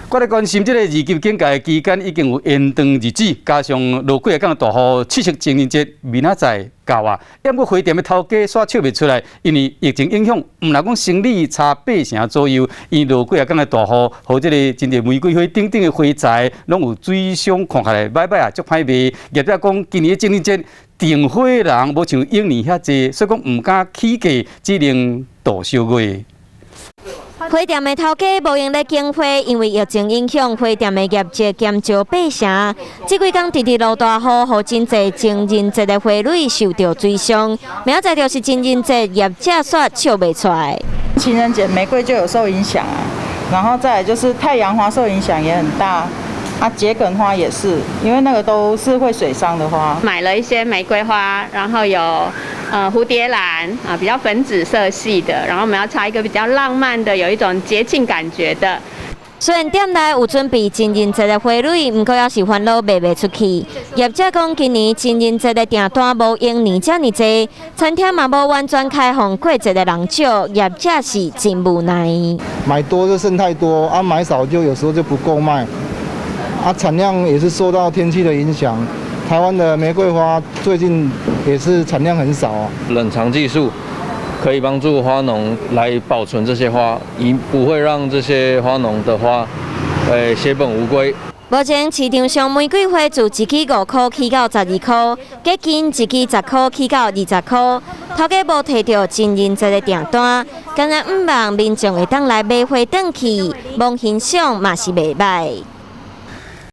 過來關心這個二級警戒期間已經有延長日子，加上落幾仔工大雨，七夕情人節明仔載到啊，毋過花店的頭家煞笑袂出來，因為疫情影響，毋若講生理差八成左右，因落幾仔工的大雨，予這个真濟玫瑰花等等的花材攏有水傷，看起來䆀䆀啊，足歹賣。業者講今年的情人節訂花人無像往年遐濟，所以講毋敢起價，只能度小月。花店的頭家無閒咧供花，因為疫情影響，花店的業績減少八成。這幾工直直落大雨，予真濟情人節的花蕊受著水傷。明仔載就是情人節，業者煞笑袂出來。情人節玫瑰就有受影響啊，然後再來就是太陽花受影響也很大，啊，桔梗花也是，因為那個都是會水傷的花。買了一些玫瑰花，然後有蝴蝶蘭啊，比較粉紫色系的，然後我們要插一個比較浪漫的，有一種節慶感覺的。雖然店內有準備情人節的花蕊，毋過猶是煩惱賣袂出去。業者講，今年情人節的訂單無往年遮爾濟，餐廳嘛無完全開放，過節的人少，業者是真無奈。買多就剩太多，啊買少就有時候就不夠賣，啊產量也是受到天氣的影響。台灣的玫瑰花最近也是產量很少啊。冷藏技術可以幫助花農來保存這些花，以不會讓這些花農的花，血本無歸。目前市場上玫瑰花自一支5箍起到12箍，桔梗一支10箍起到20箍。頭家無提著情人節的訂單，敢若向望民眾會當來買花轉去，罔欣賞嘛是袂䆀。